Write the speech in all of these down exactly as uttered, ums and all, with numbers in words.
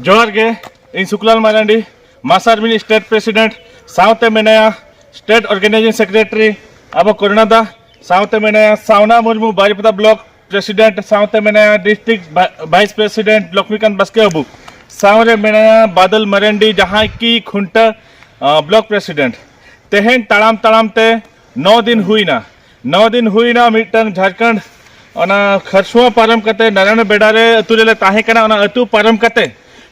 ᱡᱚᱦᱟᱨ ᱜᱮ, ᱤᱧ ᱥᱩᱠᱞᱟᱞ ᱢᱟᱨᱟᱱᱰᱤ, ᱢᱟᱥᱟᱨ ᱢᱤᱱᱤ ᱥᱴᱮᱴ ᱯᱨᱮᱥᱤᱰᱮᱱᱴ, ᱥᱟᱶᱛᱮ ᱢᱮᱱᱟᱭᱟ ᱥᱴᱮᱴ ᱚᱨᱜᱟᱱᱟᱭᱡᱤᱝ ᱥᱮᱠᱨᱮᱴᱟᱨᱤ ᱟᱵᱚ ᱠᱚᱨᱩᱱᱟ ᱫᱟ, ᱥᱟᱶᱛᱮ ᱢᱮᱱᱟᱭᱟ ᱥᱟᱣᱱᱟ ᱢᱩᱨᱢᱩ ᱵᱟᱨᱤᱯᱟᱫᱟ ᱵᱞᱚᱠ ᱯᱨᱮᱥᱤᱰᱮᱱᱴ, ᱥᱟᱶᱛᱮ ᱢᱮᱱᱟᱭᱟ ᱰᱤᱥᱴᱨᱤᱠᱴ ᱵᱷᱟᱭᱤᱥ ᱯᱨᱮᱥᱤᱰᱮᱱᱴ ᱞᱚᱠᱷᱢᱤᱠᱟᱱᱛ ᱵᱟᱥᱠᱮ ᱵᱟᱹᱵᱩ, ᱥᱟᱶᱨᱮ ᱢᱮᱱᱟᱭᱟ ᱵᱟᱫᱚᱞ ᱢᱟᱨᱟᱱᱰᱤ ᱡᱟᱦᱟᱸᱭ ᱠᱤ ᱠᱷᱩᱱᱴᱟᱹ ᱟᱸ, ᱵᱞᱚᱠ ᱯᱨᱮᱥᱤᱰᱮᱱᱴ᱾ ᱛᱮᱦᱮᱧ ᱛᱟᱲᱟᱢ ᱛᱟᱲᱟᱢ ᱛᱮ ᱱᱚ ᱫᱤᱱ ᱦᱩᱭᱱᱟ, ᱱᱚ ᱫᱤᱱ ᱦᱩᱭᱱᱟ ᱢᱤᱫᱴᱟᱝ ᱡᱷᱟᱲᱠᱷᱚᱸᱰ ᱚᱱᱟ ᱠᱷᱟᱨᱥᱩᱣᱟ ᱯᱟᱨᱚᱢ ᱠᱟᱛᱮ ᱱᱟᱨᱟᱭᱚᱱ ᱵᱮᱰᱟ ᱨᱮ ᱟᱹᱛᱩ ᱨᱮᱞᱮ ᱛᱟᱦᱮᱸ ᱠᱟᱱᱟ᱾ ᱚᱱᱟ ᱟᱹᱛᱩ ᱯᱟᱨᱚᱢ ᱠᱟᱛᱮ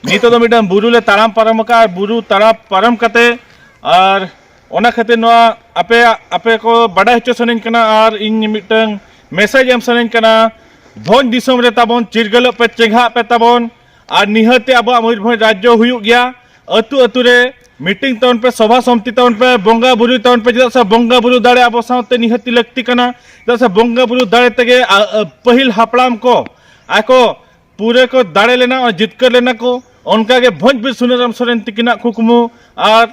ᱱᱤᱛᱚᱜ ᱫᱚ ᱢᱤᱫᱴᱟᱝ ᱵᱩᱨᱩ ᱞᱮ ᱛᱟᱲᱟᱢ ᱯᱟᱨᱚᱢ ᱟᱠᱟᱫᱼᱟ᱾ ᱟᱨ ᱵᱩᱨᱩ ᱛᱟᱲᱟᱢ ᱯᱟᱨᱚᱢ ᱠᱟᱛᱮ ᱟᱨ ᱚᱱᱟ ᱠᱷᱟᱹᱛᱤᱨ ᱱᱚᱣᱟ ᱟᱯᱮᱭᱟᱜ, ᱟᱯᱮ ᱠᱚ ᱵᱟᱰᱟᱭ ᱦᱚᱪᱚ ᱥᱟᱱᱟᱧ ᱠᱟᱱᱟ ᱟᱨ ᱤᱧ ᱢᱤᱫᱴᱟᱝ ᱢᱮᱥᱮᱡᱽ ᱮᱢ ᱥᱟᱱᱟᱧ ᱠᱟᱱᱟ᱾ ᱵᱷᱚᱸᱡᱽ ᱫᱤᱥᱚᱢ ᱨᱮ ᱛᱟᱵᱚᱱ, ᱪᱤᱨᱜᱟᱹᱞᱚᱜ ᱯᱮ, ᱪᱮᱸᱜᱷᱟᱜ ᱯᱮ ᱛᱟᱵᱚᱱ᱾ ᱟᱨ ᱱᱤᱦᱟᱹᱛ ᱜᱮ ᱟᱵᱚᱣᱟᱜ ᱢᱚᱭᱩᱨᱵᱷᱚᱸᱡᱽ ᱨᱟᱡᱽᱡᱚ ᱦᱩᱭᱩᱜ ᱜᱮᱭᱟ᱾ ᱟᱹᱛᱩ ᱟᱹᱛᱩ ᱨᱮ ᱢᱤᱴᱤᱝ ᱛᱟᱵᱚᱱ ᱯᱮ, ᱥᱚᱵᱷᱟ ᱥᱚᱢᱤᱛᱤ ᱛᱟᱵᱚᱱ ᱯᱮ, ᱵᱚᱸᱜᱟ ᱵᱩᱨᱩᱭ ᱛᱟᱵᱚᱱ ᱯᱮ᱾ ᱪᱮᱫᱟᱜ ᱥᱮ ᱵᱚᱸᱜᱟ ᱵᱩᱨᱩ ᱫᱟᱲᱮ ᱟᱵᱚ ᱥᱟᱶᱛᱮ ᱱᱤᱦᱟᱹᱛᱤ ᱞᱟᱹᱠᱛᱤ ᱠᱟᱱᱟ᱾ ᱪᱮᱫᱟᱜ ᱥᱮ ᱵᱚᱸᱜᱟ ᱵᱩᱨᱩ ᱫᱟᱲᱮ ᱛᱮᱜᱮ ᱟ-, ᱟ-, ᱯᱟᱹᱦᱤᱞ ᱦᱟᱯᱲᱟᱢ ᱠᱚ ᱟᱠᱚ ᱯᱩᱨᱟᱹ ᱠᱚ ᱫᱟᱲᱮ ᱞᱮᱱᱟ, ᱡᱤᱛᱠᱟᱹᱨ ᱞᱮᱱᱟ ᱠᱚ᱾ ᱚᱱᱠᱟᱜᱮ ᱵᱷᱚᱸᱡᱽ ᱵᱤᱨ ᱥᱩᱱᱟᱹᱨᱟᱢ ᱥᱚᱨᱮᱱ ᱛᱤᱠᱤᱱᱟᱜ ᱠᱩᱠᱢᱩ ᱟᱨ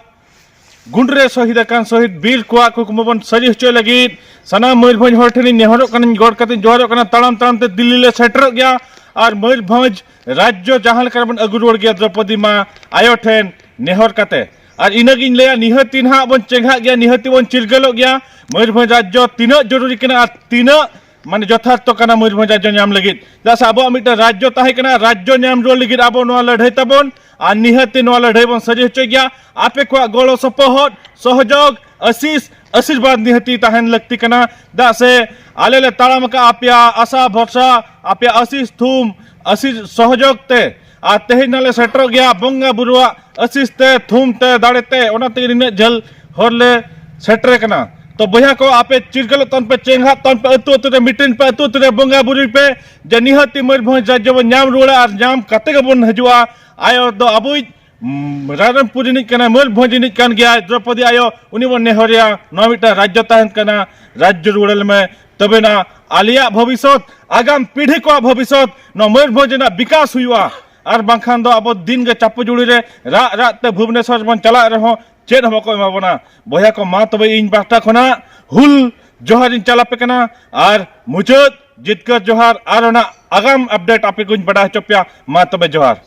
ᱜᱩᱸᱰᱨᱤ ᱨᱮ ᱥᱚᱦᱤᱫ ᱟᱠᱟᱱ ᱥᱚᱦᱤᱫ ᱵᱤᱨ ᱠᱚᱣᱟᱜ ᱠᱩᱠᱢᱩ ᱵᱚᱱ ᱥᱟᱹᱨᱤ ᱦᱚᱪᱚᱭ ᱞᱟᱹᱜᱤᱫ ᱥᱟᱱᱟᱢ ᱢᱚᱭᱩᱨᱵᱷᱚᱸᱡᱽ ᱦᱚᱲ ᱴᱷᱮᱱᱤᱧ ᱱᱮᱦᱚᱨᱚᱜ ᱠᱟᱱᱟᱧ, ᱜᱚᱰ ᱠᱟᱛᱮᱧ ᱡᱚᱦᱟᱨᱚᱜ ᱠᱟᱱᱟ᱾ ᱛᱟᱲᱟᱢ ᱛᱟᱲᱟᱢ ᱛᱮ ᱫᱤᱞᱞᱤ ᱞᱮ ᱥᱮᱴᱮᱨᱚᱜ ᱜᱮᱭᱟ ᱟᱨ ᱢᱚᱭᱩᱨᱵᱷᱚᱸᱡᱽ ᱨᱟᱡᱽᱡᱚ ᱡᱟᱦᱟᱸ ᱞᱮᱠᱟ ᱨᱮᱵᱚᱱ ᱟᱹᱜᱩ ᱨᱩᱣᱟᱹᱲ ᱜᱮᱭᱟ ᱫᱨᱚᱯᱚᱫᱤ ᱢᱟ ᱟᱭᱳ ᱴᱷᱮᱱ ᱱᱮᱦᱚᱨ ᱠᱟᱛᱮ᱾ ᱟᱨ ᱤᱱᱟᱹᱜᱤᱧ ᱞᱟᱹᱭᱟ, ᱱᱤᱦᱟᱹᱛᱤ ᱱᱟᱦᱟᱜ ᱵᱚᱱ ᱪᱮᱸᱜᱷᱟᱜ ᱜᱮᱭᱟ, ᱱᱤᱦᱟᱹᱛᱤ ᱵᱚᱱ ᱪᱤᱨᱜᱟᱹᱞᱚᱜ ᱜᱮᱭᱟ᱾ ᱢᱚᱭᱩᱨᱵᱷᱚᱸᱡᱽ ᱨᱟᱡᱽᱡᱚ ᱛᱤᱱᱟᱹᱜ ᱡᱚᱨᱩᱨᱤ ᱠᱟᱱᱟ ᱟᱨ ᱛᱤᱱᱟᱹᱜ ᱢᱟᱱᱮ ᱡᱚᱛᱷᱟᱨᱛᱷᱚ ᱠᱟᱱᱟ ᱢᱚᱭᱩᱨᱵᱷᱚᱸᱡᱽ ᱨᱟᱡᱽᱡᱚ ᱧᱟᱢ ᱞᱟᱹᱜᱤᱫ᱾ ᱪᱮᱫᱟᱜ ᱥᱮ ᱟᱵᱚᱣᱟᱜ ᱢᱤᱫᱴᱟᱝ ᱨᱟᱡᱽᱡᱚ ᱛᱟᱦᱮᱸ ᱠᱟᱱᱟ, ᱨᱟᱡᱽᱡᱚ ᱧᱟᱢ ᱨᱩᱣᱟᱹᱲ ᱞᱟᱹᱜᱤᱫ ᱟᱵᱚ ᱱᱚᱣᱟ ᱞᱟᱹᱲᱦᱟᱹᱭ ᱛᱟᱵᱚᱱ ᱟᱨ ᱱᱤᱦᱟᱹᱛᱤ ᱱᱚᱣᱟ ᱞᱟᱹᱲᱦᱟᱹᱭ ᱵᱚᱱ ᱥᱟᱹᱨᱤ ᱦᱚᱪᱚᱭ ᱜᱮᱭᱟ᱾ ᱟᱯᱮ ᱠᱚᱣᱟᱜ ᱜᱚᱲᱚ ᱥᱚᱯᱚᱦᱚᱫ, ᱥᱚᱦᱚᱡᱳᱜᱽ, ᱟᱥᱤᱥ, ᱟᱥᱤᱨᱵᱟᱫᱽ ᱱᱤᱦᱟᱹᱛᱤ ᱛᱟᱦᱮᱱ ᱞᱟᱹᱠᱛᱤ ᱠᱟᱱᱟ᱾ ᱪᱮᱫᱟᱜ ᱥᱮ ᱟᱞᱮ ᱞᱮ ᱛᱟᱲᱟᱢ ᱟᱠᱟᱫ ᱟᱯᱮᱭᱟᱜ ᱟᱥᱟ ᱵᱷᱚᱨᱥᱟ, ᱟᱯᱮᱭᱟᱜ ᱟᱥᱤᱥ ᱛᱷᱩᱢ, ᱟᱥᱤᱥ ᱥᱚᱦᱚᱡᱳᱜᱽ ᱛᱮ, ᱟᱨ ᱛᱮᱦᱮᱧ ᱱᱟᱞᱮ ᱥᱮᱴᱮᱨᱚᱜ ᱜᱮᱭᱟ ᱵᱚᱸᱜᱟ ᱵᱩᱨᱩᱣᱟᱜ ᱟᱥᱤᱥ ᱛᱮ, ᱛᱷᱩᱢ ᱛᱮ, ᱫᱟᱲᱮ ᱛᱮ᱾ ᱚᱱᱟ ᱛᱮᱜᱮ ᱱᱤᱱᱟᱹᱜ ᱡᱷᱟᱹᱞ ᱦᱚᱨ ᱞᱮ ᱥᱮᱴᱮᱨ ᱠᱟᱱᱟ᱾ ᱛᱚ ᱵᱚᱭᱦᱟ ᱠᱚ, ᱟᱯᱮ ᱪᱤᱨᱜᱟᱹᱞᱚᱜ ᱛᱟᱵᱚᱱ ᱯᱮ, ᱪᱮᱸᱜᱷᱟᱜ ᱛᱟᱵᱚᱱ ᱯᱮ, ᱟᱹᱛᱩ ᱟᱹᱛᱩ ᱨᱮ ᱢᱤᱴᱤᱝ ᱯᱮ, ᱟᱹᱛᱩ ᱟᱹᱛᱩ ᱨᱮ ᱵᱚᱸᱜᱟ ᱵᱩᱨᱩᱭ ᱯᱮ, ᱡᱮ ᱱᱤᱦᱟᱹᱛᱤ ᱢᱚᱭᱩᱨᱵᱷᱚᱸᱡᱽ ᱨᱟᱡᱽᱡᱚ ᱵᱚᱱ ᱧᱟᱢ ᱨᱩᱣᱟᱹᱲᱟ ᱟᱨ ᱧᱟᱢ ᱠᱟᱛᱮ ᱜᱮᱵᱚᱱ ᱦᱤᱡᱩᱜᱼᱟ᱾ ᱟᱭᱳ ᱫᱚ ᱟᱵᱚᱭᱤᱡ, ᱩᱢ, ᱨᱟᱭᱨᱚᱝᱯᱩᱨ ᱨᱤᱱᱤᱡ ᱠᱟᱱᱟᱭ, ᱢᱚᱭᱩᱨᱵᱷᱚᱸᱡᱽ ᱨᱤᱱᱤᱡ ᱠᱟᱱ ᱜᱮᱭᱟᱭ᱾ ᱫᱨᱚᱯᱚᱫᱤ ᱟᱭᱳ, ᱩᱱᱤ ᱵᱚᱱ ᱱᱮᱦᱚᱨᱮᱭᱟ, ᱱᱚᱣᱟ ᱢᱤᱫᱴᱟᱝ ᱨᱟᱡᱽᱡᱚ ᱛᱟᱦᱮᱱ ᱠᱟᱱᱟ, ᱨᱟᱡᱽᱡᱚ ᱨᱩᱣᱟᱹᱲ ᱟᱞᱮ ᱢᱮ᱾ ᱛᱚᱵᱮᱱᱟ ᱟᱞᱮᱭᱟᱜ ᱵᱷᱚᱵᱤᱥᱥᱚᱛ, ᱟᱜᱟᱢ ᱯᱤᱲᱦᱤ ᱠᱚᱣᱟᱜ ᱵᱷᱚᱵᱤᱥᱥᱚᱛ, ᱱᱚᱣᱟ ᱢᱚᱭᱩᱨᱵᱷᱚᱸᱡᱽ ᱨᱮᱱᱟᱜ ᱵᱤᱠᱟᱥ ᱦᱩᱭᱩᱜᱼᱟ᱾ ᱟᱨ ᱵᱟᱝᱠᱷᱟᱱ ᱫᱚ ᱟᱵᱚ ᱫᱤᱱ ᱜᱮ ᱪᱟᱯᱚ ᱡᱩᱲᱤ ᱨᱮ ᱨᱟᱜ ᱨᱟᱜ ᱛᱮ ᱵᱷᱩᱵᱽᱱᱮᱥᱚᱨ ᱵᱚᱱ ᱪᱟᱞᱟᱜ ᱨᱮᱦᱚᱸ ᱪᱮᱫ ᱦᱚᱸ ᱵᱟᱠᱚ ᱮᱢᱟ ᱵᱚᱱᱟ᱾ ᱵᱚᱭᱦᱟ ᱠᱚ, ᱢᱟ ᱛᱚᱵᱮ ᱤᱧ ᱯᱟᱦᱴᱟ ᱠᱷᱚᱱᱟᱜ ᱦᱩᱞ ᱡᱚᱦᱟᱨ ᱤᱧ ᱪᱟᱞ ᱟᱯᱮ ᱠᱟᱱᱟ᱾ ᱟᱨ ᱢᱩᱪᱟᱹᱫ ᱡᱤᱛᱠᱟᱹᱨ ᱡᱚᱦᱟᱨ, ᱟᱨ ᱚᱱᱟ ᱟᱜᱟᱢ ᱟᱯᱰᱮᱴ ᱟᱯᱮ ᱠᱚᱧ ᱵᱟᱰᱟᱭ ᱦᱚᱪᱚ ᱯᱮᱭᱟ᱾ ᱢᱟ ᱛᱚᱵᱮ ᱡᱚᱦᱟᱨ᱾